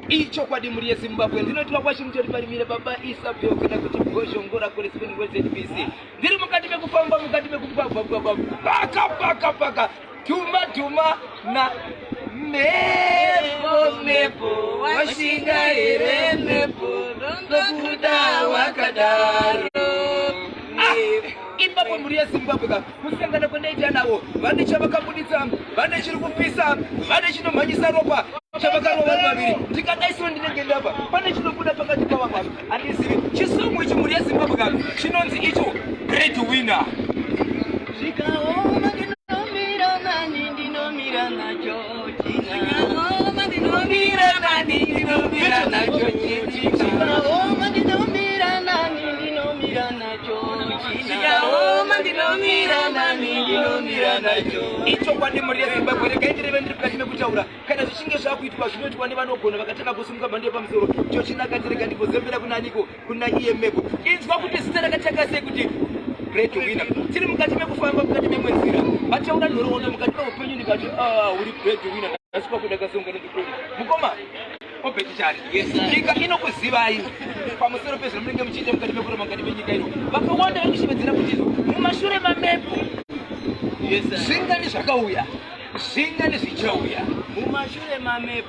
Ichokwadi mhuri yeZimbabwe, ndinoitwa kwaChimutori Marimire, baba Isabel kana kuti Bhozhongora correspondent weZBC. Ndiri mukati mekufamba, mukati mekugwagwagwagwa, paka paka paka, dhuma dhuma na mhepo mhepo, washinga here mhepo, ndokuda wakadaro. Ah, ipapo mhuri yeZimbabwe ka kusangana kwendaita navo vane chavakabuditsa, vane chiri kupisa, vane chinomhanyisa ropa chavakarova vari vaviri. Ndikadaiso ndinenge ndapa pane chinobuda pakati pava pano handizivi chisongo ichi mhuri yeZimbabwe ka chinonzi icho bread winner. Zvikaoma ndinomira nani, ndinomira nacho china. Zvikaoma ndinomira nani, ndinomira nacho china. Zvikaoma ndinomira nani, ndinomira nacho china. Zvikaoma ndinomira nani, ndinomira nacho. Ichokwadi mhuri yeZimbabwe, regai ndireve ndiri mukati mekutaura. Kana zvichinge zvakuitwa zvinoitwa nevanogona vakatanga kusimuka mhando yepamusoro. Chochinaka tirega ndimbozembera kuna aniko, kuna iye Meko. Inzwa kuti zita rakatanga sei kuti bread winner. Tiri mukati mekufamba mukati memwe nzira, vataura nhoroondo mukati meupenyu ndikati ah, uri bread winner. Nhasi kwakuda kasonga nozvikuru mukoma Obert Chari. Yes, sir. Nyika inokuzivai pamusoro pezvamunenge muchiita mukati mekuroma mukati menyika ino. Vakawanda vari kushevedzera kuti izvo mumashure mamepo Yes, sir. zvingani zvakauya, zvingani zvichauya. Mumashure mamepo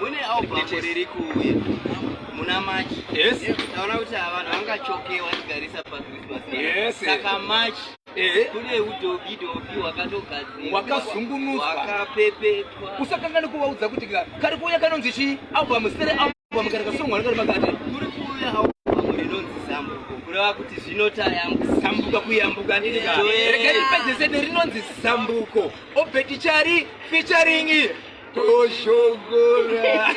mune album riri kuuya muna March. Yes. Taona kuti ava vanhu vangachokewa tigarisa paChristmas. Yes. Saka March Ehe. kune udobi dobi hwakatogadzirwa, Wakazungunuswa. hwakapepetwa. Usakangane kuvaudza kuti kari kuuya kanonzi chii album, sere album kana kasongwa kari pakati. Kuri kuuya album rinonzi Zambuko, kureva kuti zvino tayambuka. Zambuka kuyambuka handiti ka? Yeah. Regai ndipedzese nerinonzi Zambuko. Obert Chari featuring Toshogora.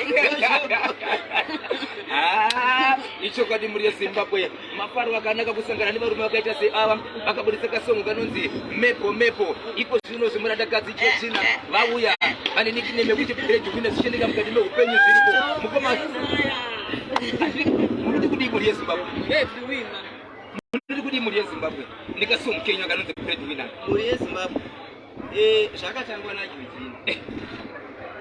Ah, ichokwadi mhuri yeZimbabwe, mafaro akanaka kusangana nevarume vakaita seava vakabudisa kasongo kanonzi Mepo Mepo. Iko zvino zvimurandakadzi Georgina vauya vane nickname yekuti bread winner, zvichiendeka mukati meupenyu zviriko. Mukoma, munoti kudii mhuri yeZimbabwe? Munoti kudii mhuri yeZimbabwe? Ndikasongo kenyu kanonzi bread winner. Mhuri yeZimbabwe, zvakatangwa naGeorgina.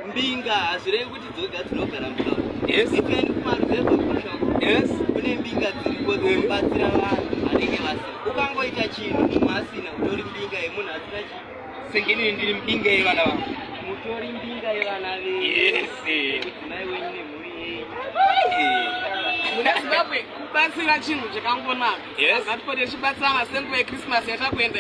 Mbinga hazvirevi kuti dzoga dzinogara mutauro. Yes. Even kumaruzevha kushoko Yes. kune mbinga dziriko dzinobatsira vanhu vanenge vasina. Ukangoita chinhu mumwe asina, utori mbinga yemunhu asina chinhu. Sengeni ndiri mbinga yevana vangu. Mutori mbinga yevana venyu, Yes. mudzimai wenyu nemhuri yenyu. Mune Zimbabwe, kubatsira chinhu chakangonaka. Yes. Ngatipote tichibatsirana senguva yeChristmas yatakuenda.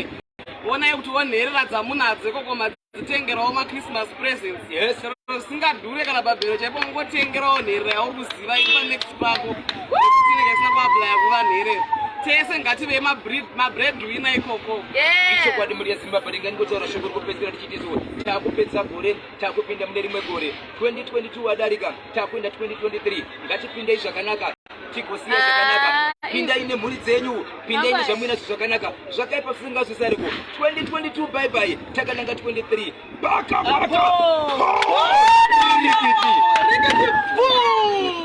Onai kuti wonherera dzamunadzo ikoko madzitengerawo machristmas presents. Yes. Chero zvisingadhure kana pabhero chaipo, mungotengerawo nherera yauri kuziva iri panext pako, nekuti inenge isina kuaplya kuva nherera. Tese ngativei mabread winner ikoko. Ichokwadi mhuri yeZimbabwe, ndingangotaura shoko rekupedzisira tichiti izvo takupedza gore, takupinda mune rimwe gore. 2022 wadarika, takuenda 2023. Ngatipindei zvakanaka, tigosiya zvakanaka. Pindai nemhuri dzenyu, pindai nezvamuinazvo zvakanaka, zvakaipa zvisingazvisariko. 2022 bye bye, takananga 23. Baka baka. Rikiti. Rikiti.